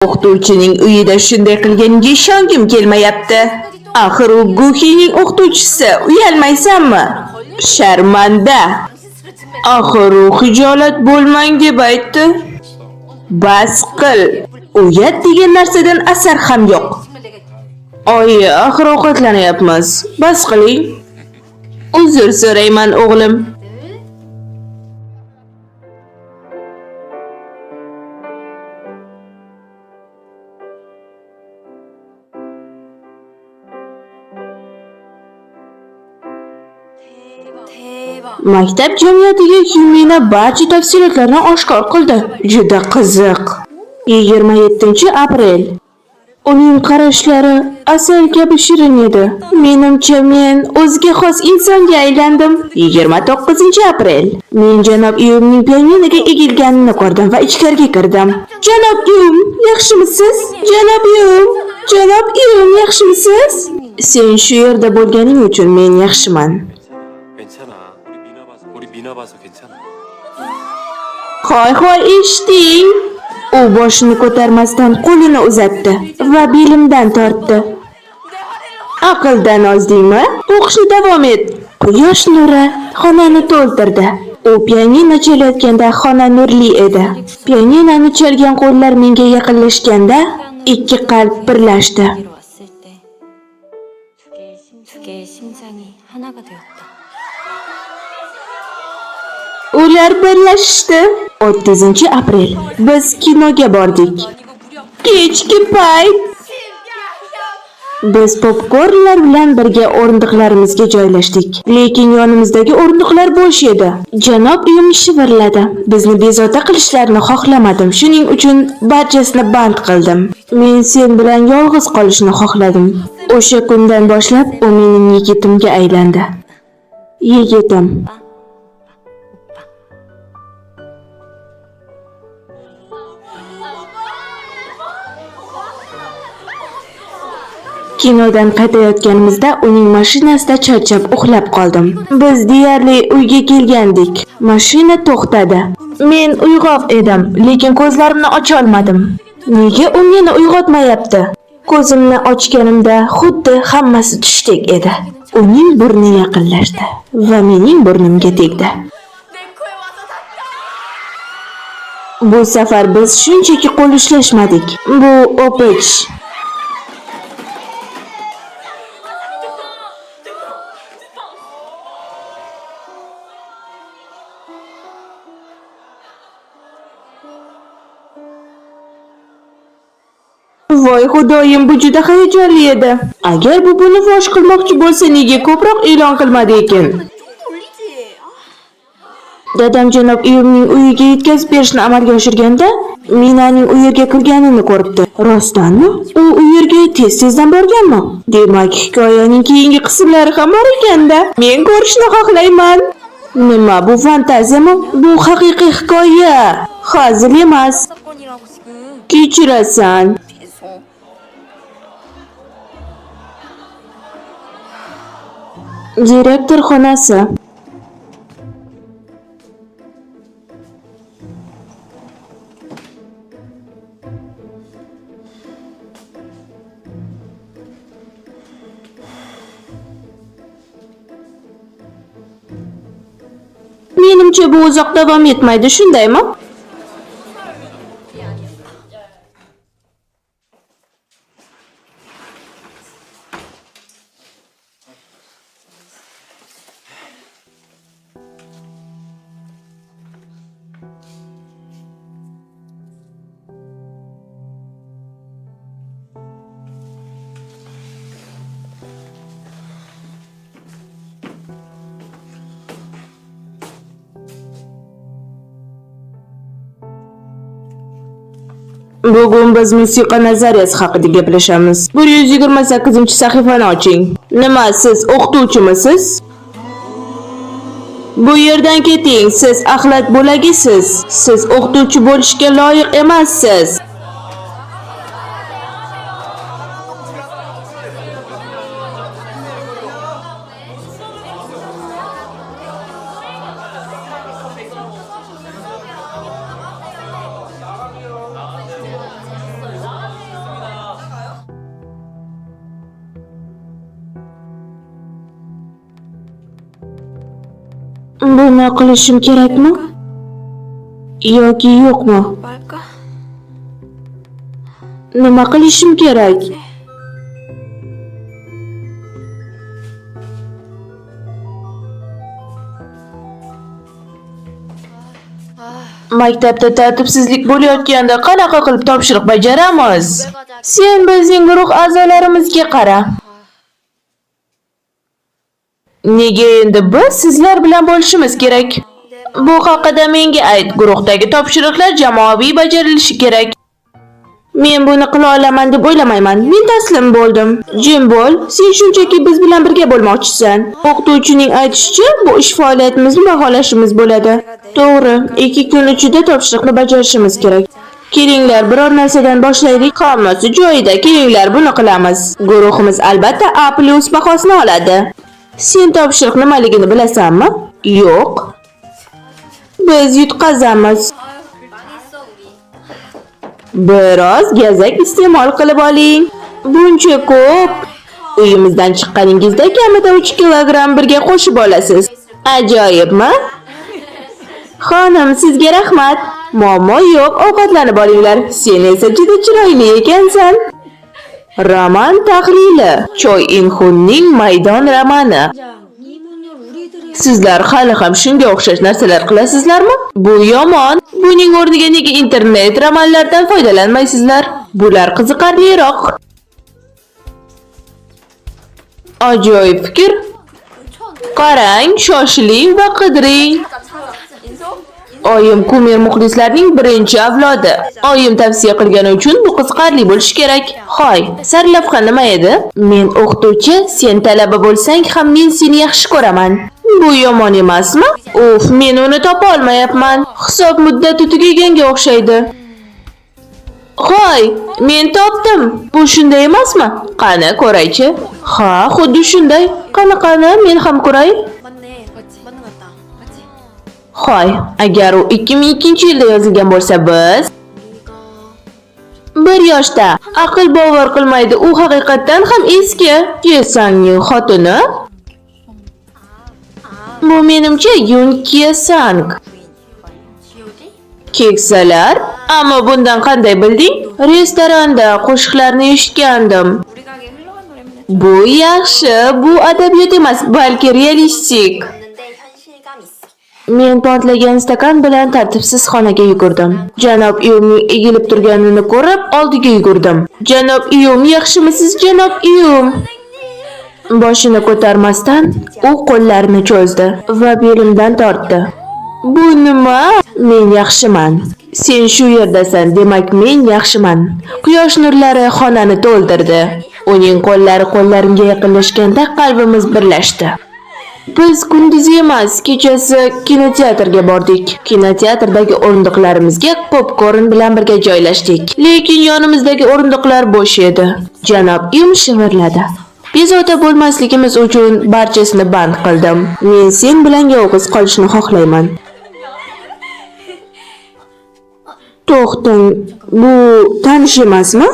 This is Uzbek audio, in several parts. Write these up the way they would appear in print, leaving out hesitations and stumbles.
O'qituvchining uyida shunday qilganiga ishongim kelmayapti. Axir u Guxining o'qituvchisi, uyalmaysanmi? Sharmanda. Axir u xijolat bo'lmang deb aytdi. Bas qil. Uyat degan narsadan asar ham yo'q. Oyi, axir ovqatlanyapmiz. Bas qiling. Uzr so'rayman, o'g'lim. 대박. Maktab jamiyatiga Yumina barcha tafsilotlarni oshkor qildi. Juda qiziq. 27-aprel. Uning qarashlari asal kabi shirin edi. Menimcha, men o'ziga xos insonga aylandim. 29-aprel. Men janob Yumning pianinoga egilganini ko'rdim va ichkariga kirdim. Janob Yum, yaxshimisiz? Janob Yum, janob Yum, yaxshimisiz? Sen shu yerda bo'lganing uchun men yaxshiman. 괜찮아. 우리 미나 봐서 우리 미나 봐서 괜찮아. Hoy-hoy eshiting. U boshini ko'tarmasdan qo'lini uzatdi va belimdan tortdi. Aqldan ozdingmi? O'qishni davom et. Quyosh nuri xonani to'ldirdi. U pianino chalayotganda xona nurli edi. Pianinoni chalgan qo'llar menga yaqinlashganda ikki qalb birlashdi. 여기로 왔을 때 두 개의 심장이 하나가 되었다. Ular birlashishdi. 30-aprel. Biz kinoga bordik. Kechki payt. Biz popkornlar bilan birga o'rindiqlarimizga joylashdik. Lekin yonimizdagi o'rindiqlar bo'sh edi. Janob uyim shivirladi. Bizni bezovta qilishlarini xohlamadim. Shuning uchun barchasini band qildim. Men sen bilan yolg'iz qolishni xohladim. O'sha kundan boshlab u mening yigitimga aylandi. Yigitim. Kinodan qaytayotganimizda uning mashinasida charchab uxlab qoldim. Biz deyarli uyga kelgandik. Mashina to'xtadi. Men uyg'oq edim, lekin ko'zlarimni ocholmadim. Nega u meni uyg'otmayapti? Ko'zimni ochganimda xuddi hammasi tushdek edi. Uning burni yaqinlashdi va mening burnimga tegdi. Bu safar biz shunchaki qo'l ushlashmadik. Bu o'pish. Voy xudoyim, bu juda hayajonli edi. Agar bu buni fosh qilmoqchi bo'lsa, nega ko'proq e'lon qilmadi ekan? Dadam janob uyimning uyiga yetkazib berishni amalga oshirganda, Minaning u yerga kirganini ko'ribdi. Rostdanmi? U u yerga tez-tezdan borganmi? Demak, hikoyaning keyingi qismlari ham bor ekanda. Men ko'rishni xohlayman. Nima bu, fantaziyami? Bu haqiqiy hikoya. Hazil emas. 사건이라고 지금. Kechirasan. 죄송. Direktor xonasi. Menimcha bu uzoq davom etmaydi, shundaymi? Bugun biz musiqa nazariyasi haqida gaplashamiz. 128-sahifani oching. Nima, siz o'qituvchimisiz? Bu yerdan keting, siz axlat bo'lagisiz. Siz o'qituvchi bo'lishga loyiq emassiz. Buni qilishim kerakmi yoki yo'qmi? 말까? Nima qilishim kerak? Maktabda tartibsizlik bo'layotganda qanaqa qilib topshiriq bajaramiz? Sen bizning guruh a'zolarimizga qara. Nega endi biz sizlar bilan bo'lishimiz kerak? Bu haqida menga ayt. Guruhdagi topshiriqlar jamoaviy bajarilishi kerak. Men buni qila olaman deb o'ylamayman. Men taslim bo'ldim. Jim bo'l, sen shunchaki biz bilan birga bo'lmoqchisan. O'qituvchining aytishicha, bu ish faoliyatimizni baholashimiz bo'ladi. To'g'ri, 2 kun ichida topshiriqni bajarishimiz kerak. Kelinglar, biror narsadan boshlaylik. Hammasi joyida. Kelinglar, buni qilamiz. Guruhimiz albatta A+ bahosini oladi. Sen topshiriq nimaligini bilasanmi? Yo'q. Biz yutqazamiz. Biroz gazak iste'mol qilib oling. Buncha ko'p. Uyimizdan chiqqaningizda kamida 3 kilogramm birga qo'shib olasiz. Ajoyibmi? Xonim, sizga rahmat. Muammo yo'q, ovqatlanib olinglar. Sen esa juda chiroyli ekansan. Roman tahlili. Choi In-hunning Maydon romani. Sizlar hali ham shunga o'xshash narsalar qilasizlarmi? Bu yomon. Buning o'rniga nega internet romanlardan foydalanmaysizlar? Bular qiziqarliroq. Ajoyib fikr. Qarang, shoshiling va qidiring. Oyim kumir muxlislarining birinchi avlodi. Oyim tavsiya qilgani uchun bu qiziqarli bo'lishi kerak. Hoy, sarlavha nima edi? Men o'qituvchi, sen talaba bo'lsang ham men seni yaxshi ko'raman. Bu yomon emasmi? Uf, men uni topa olmayapman. Hisob muddati tugaganga o'xshaydi. Hoy, men topdim. Bu shunday emasmi? Qani, ko'raychi. Ha, xuddi shunday. Qani, qani, men ham ko'ray. 맞네. 맞지? 맞는 것 같다. 맞지? Hoy, agar u 2002-yilda yozilgan bo'lsa, biz 1 yoshda. Aql bovar qilmaydi, u haqiqatdan ham eski. Kesangning xotini? Bu menimcha Yun Kesang. G.O.D? Keksalar? Ammo bundan qanday bilding? Restoranda qo'shiqlarni eshitgandim. 우리 가게 흘러간 노래면 Bu yaxshi, bu adabiyot emas, balki realistik. 없는데 현실감 있어. Men portlagan stakan bilan tartibsiz xonaga yugurdim. Janob Iyumning egilib turganini ko'rib, oldiga yugurdim. Janob Iyum, yaxshimisiz, janob Iyum? Boshini ko'tarmasdan u qo'llarini cho'zdi va belimdan tortdi. Bu nima? Men yaxshiman. Sen shu yerdasan, demak men yaxshiman. Quyosh nurlari xonani to'ldirdi. Uning qo'llari qo'llarimga yaqinlashganda qalbimiz birlashdi. Biz kunduzi emas, kechasi kinoteatrga bordik. Kinoteatrdagi o'rindiqlarimizga popkorn bilan birga joylashdik. Lekin yonimizdagi o'rindiqlar bo'sh edi. Janob Im shivirladi. Bezovta bo'lmasligimiz uchun barchasini band qildim. Men sen bilan yolg'iz qolishni xohlayman. To'xtang, bu tanish emasmi?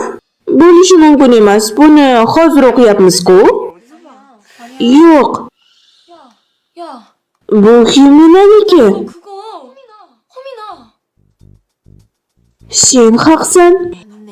Bo'lishi mumkin emas. Buni hozir o'qiyapmiz-ku. Yo'q. 야, Bu Xyuminaniki. 그거 허민아. 허민아. Sen haqsan. 맞네.